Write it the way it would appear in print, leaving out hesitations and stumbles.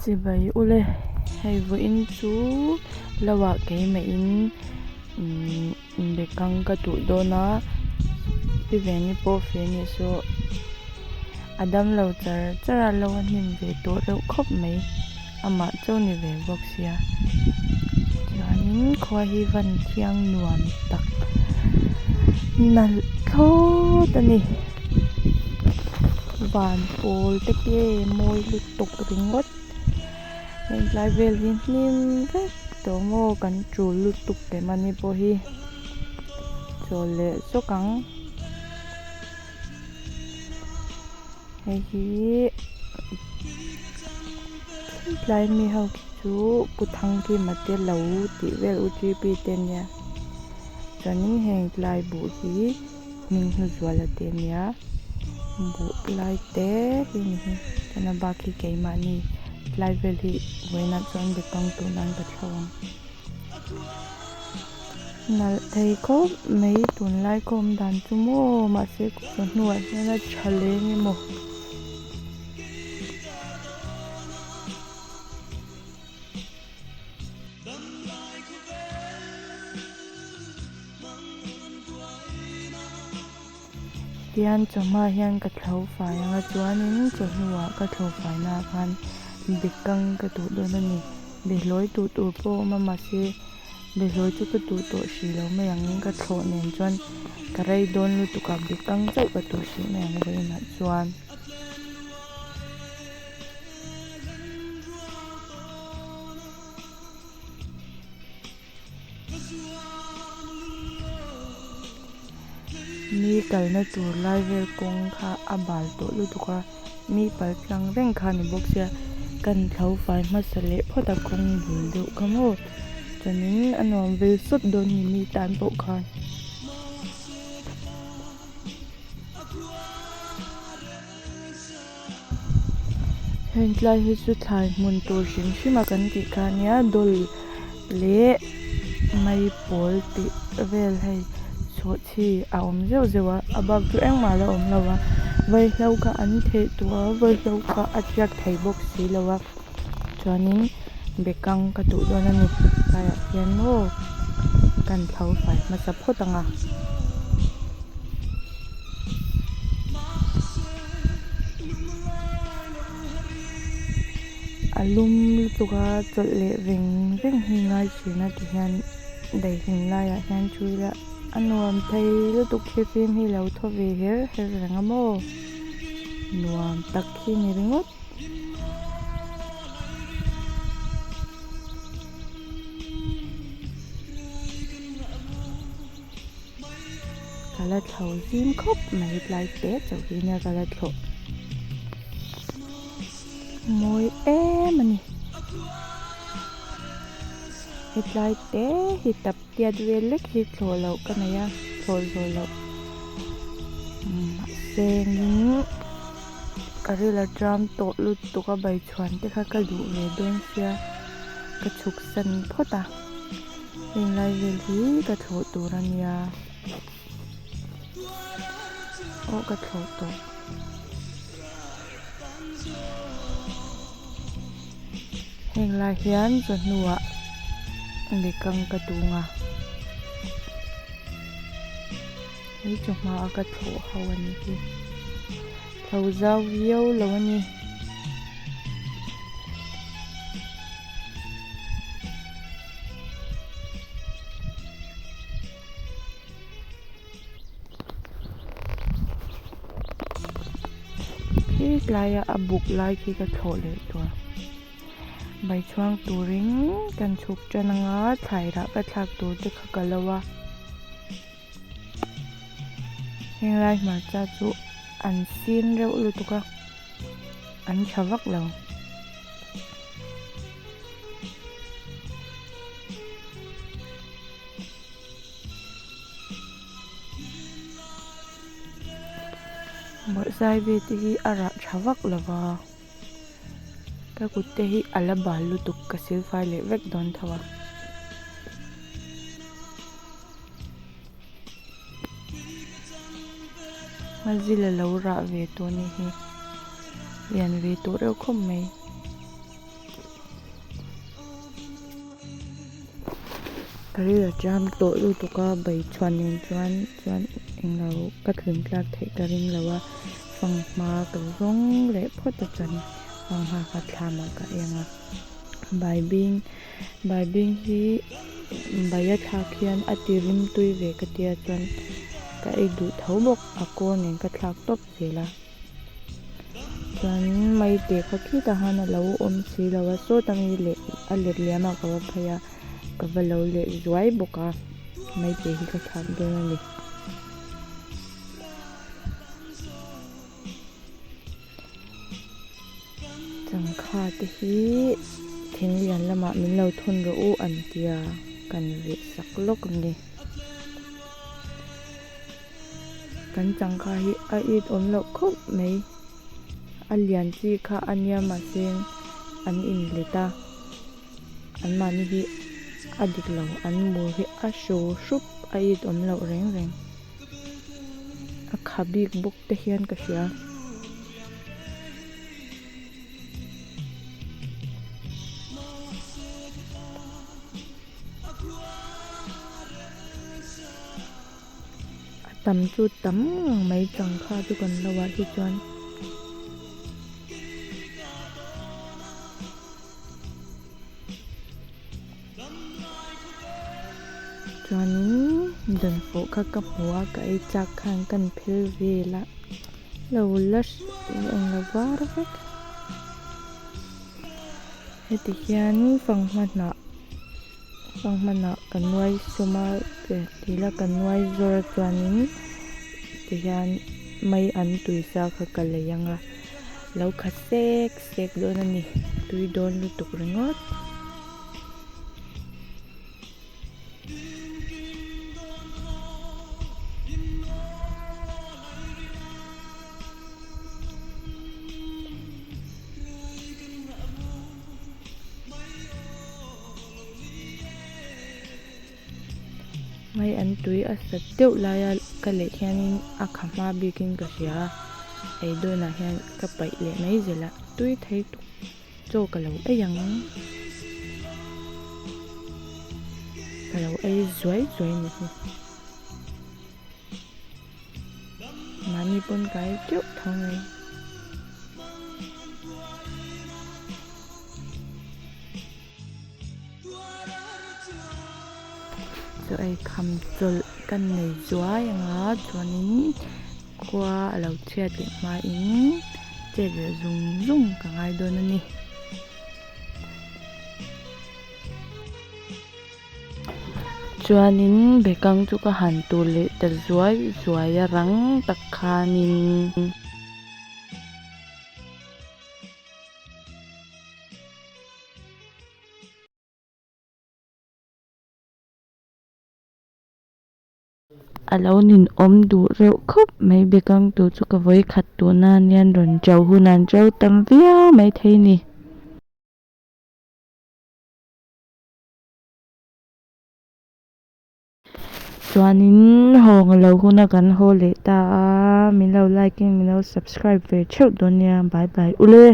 Chibai ule, hei vawiin chu lo ah keimah in umm bekang ka tuh dawn a, pi veni pawh fe ni saw a damlo char char a lo a hnim ve tawh reuh khawp mai amah chauh ni ve bawk sia chuanin khua hi van thiang nuam tak nalh thlawt a ni van pawl te khi hei mawi lutuk ringawt heng tlai vel hi hnim vek tawh maw kan tul lutuk keimahni pawh hi chawl leh zawk ang. Hei hi tlai mi ho khi chu Pu Thangkima te lo tih vel U G P te ania chuanin heng tlai buh hi hming hnu zuala te ania buh lai te hi ni hi chuan a bak hi keimahni tlai vel hi vawiinah chuan be pang tur nan ka thlo ang. Nalh thei khawp mai tunlai ka awm dan chu maw mahse ka hnuah hian a tha leh eng emaw. Tihian chawhma hian ka thlo fai ang a chuanin chawhnuah ka thlo fainaah khan bekang ka tuh dawn a ni behlawi tuh tur pawh a awm a mahse. Behlawi chu ka tuh tawh hrih lo mai ang ka thlawh nen chuan ka rei dawn lutuk a bekang chauh ka tuh hrih mai ang vawiinah chuan. Mi kalna tur lai vel kawng kha a bal tawh lutuk a mi pal tlang reng kha a ni bawk sia kan thlo fai hmasa leh phawt a kawng bul deuh kha maw chuanin a nuam vel sawt dawn a ni mi tan pawh khan. Heng tlai hi chu thlai hmun tur hrim hrim a kan tih kha ania dawl leh mai pawl tih vel hei chhawhchhi a awm zeuh zeuh a a bak chu engmah a la awm lo a vaihlo kha an theh tawh a vaihlo kha a tiak thei bawk si lo a chuanin bekang ka duh dawn a ni tlaiah hian maw kan thlo fai hmasa phawt ang a. A lum lutuk a chawlh leh veng veng hi ngai thin a tihian daihlim laiah hian thu ila a nuam thei lutuk thlifim hi lo thaw ve her her reng a maw nuam tak hi ni ringawt. Ka la thlo zim khawp mai tlai te chauh hi nia ka la thlawh mawi em a ni hetlai te hi tap tiat vel lek hi thlawh loh ka nei a thlawh zawh loh mahse engin ka ril a tram tawh lutuk a baichhuan te kha ka duh ve dawn sia ka chhuk san phawt a. Heng lai vel hi ka thlawh tur a nia aw ka thlawh tawh heng lai hian chawhnuah bekang ka tung a hei chawhma a ka thlawh ho a nih hi thlo zau viau lo a ni. Khi tlaia a buk lai khi ka thlawh leh tur baichhuang turin kan chhuk tan anga thlai rah ka thlak tur te kha ka lo a henglai hmarcha chu an sin reuh lutuk a an tha vak lo. Bawrhsai ve te hi a rah tha vak lo va ka kut te hi a la bal lutuk ka silfai leh vek dawn tho a. Hmazil a lo rah ve tawh a nih hi lian ve tawh reuh khawp mai. Ka ril a ṭam tawh lutuk a bai chhuan nen chuan chuan englo ka tlin tlak theih ka ring lo a fanghma ka zawng leh phawt a chuan fanghma kha thlam ah ka eng a baibing baibing hi bai a thlak hian a ti rim tui ve ka tia chuan ka ei duh tho bawk a kawl nen ka thlak tawp zel a chuanin maite kha khitah khan a lo awm si lo a sawta mi leh a let liam ah ka va phei a ka va lo leh zuai bawk a maite hi ka thlak dawn a ni. Changkha te hi thing lian lamah min lo thawn rawh u an tia kan veh sak lawk ang e. Kan changkha hi a it awm loh khawp mai a lian chi kha a nia mahse an inlet a anmahni hi a dik lo an mur hi a hru hrup a it awm loh reng reng a kha bik bawk te hian ka hria. A tam chu tam ngang mai changkha chu kan lo ah hi chuan. Chuanin dawnfawh kha ka hmu a ka ei chak khan kan phel vel a lo la englo var vek. Heti hian fanghma hnah fanghma hnah ka nuai sawm a tila ka nuai zawr a chuanin tihian mai an tui sa kha ka lei ang a lo kha sek sek dawn a ni tui dawn lutuk ringawt. Mai an tui a sat deuh laia ka leh hianin a kha hma bikin ka hria a, ei dawnah hian ka paih leh mai zel a, tui thei tuk chaw ka lo ei ang. Ka lo ei zuai zuai ni hi. Mahni pawn ka ei teuh tho mai. Chaw ei kham chawlh ka nei zuai ang a chuanin khua a lo chhiat leh hmain chet leh zung zung ka ngai dawn a ni. Chuanin bekang chu ka han tur leh ta zuai zuai a rang tak khanin. A lo ninawm duh reuh khawp mai bekang tur chu ka vawi khat tuna anian rawn ṭo hun an ṭo tam viau maithei ni. Chuanin haw lo huna kan haw leh ta a, min lo like in min lo subscribe ve theuh dawn nia, bye bye ule.